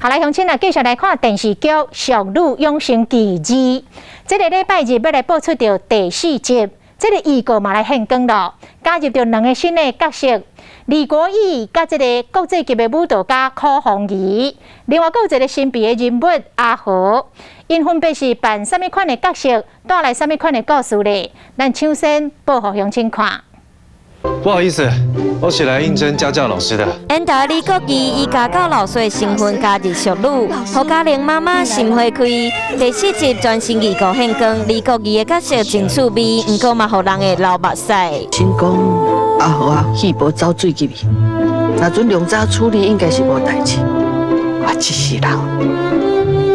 好來，鄉親啊，繼續來看電視劇《淑女養成記二》，這個禮拜日欲來播出著第四集，這個預告嘛來現光咯，加入著兩个新的角色，李國毅佮這个國際級的舞蹈家柯鳳儀，另外閣有一个神秘的人物阿和，𪜶分別是扮啥物款的角色，帶來啥物款的故事咧？咱搶先播予鄉親看。不好意思，我是來應徵家教老師的。演導李國義以家教老師的身份加入淑女，予嘉玲媽媽心花開。第四集全新預告現光，李國義的角色真趣味，毋過嘛予人會流目屎。聽講阿和啊，戲無走水入去，若準量早處理，應該是無代誌。我這世人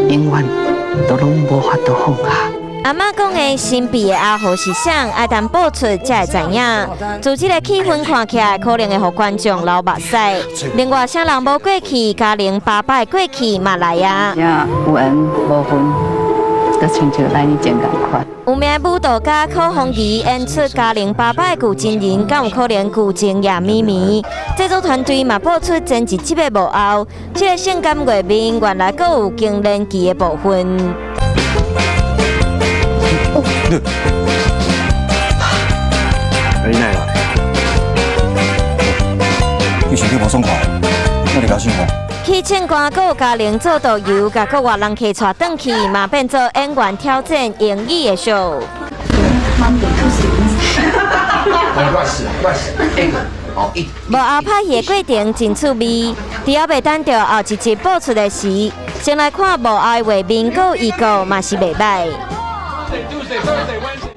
永遠都攏無法度放下。阿嬤講的神秘的阿和是誰？愛等播出才會知影。自這个氣氛看起來，可能會予觀眾流目屎。另外，啥人無過去，嘉玲爸爸的過去嘛來啊。有緣無份，就親像來年前仝款。有名舞蹈家柯鳳儀演出嘉玲爸爸的舊情人，敢有可能舊情也綿綿？製作團隊嘛播出前一集的幕後，這个性感畫面原來閣有更年期的部分。你哪來？你身體無爽快，哪會共想看？去唱歌，閣有嘉玲做導遊，共國外人客帶轉去，嘛變做演員挑戰英語的秀。亂死亂死，幕後拍戲的過程真趣味，佇猶未等著後一集播出的時，先來看幕後的畫面，閣有預告嘛是袂䆀。 Tuesday, Thursday, Wednesday.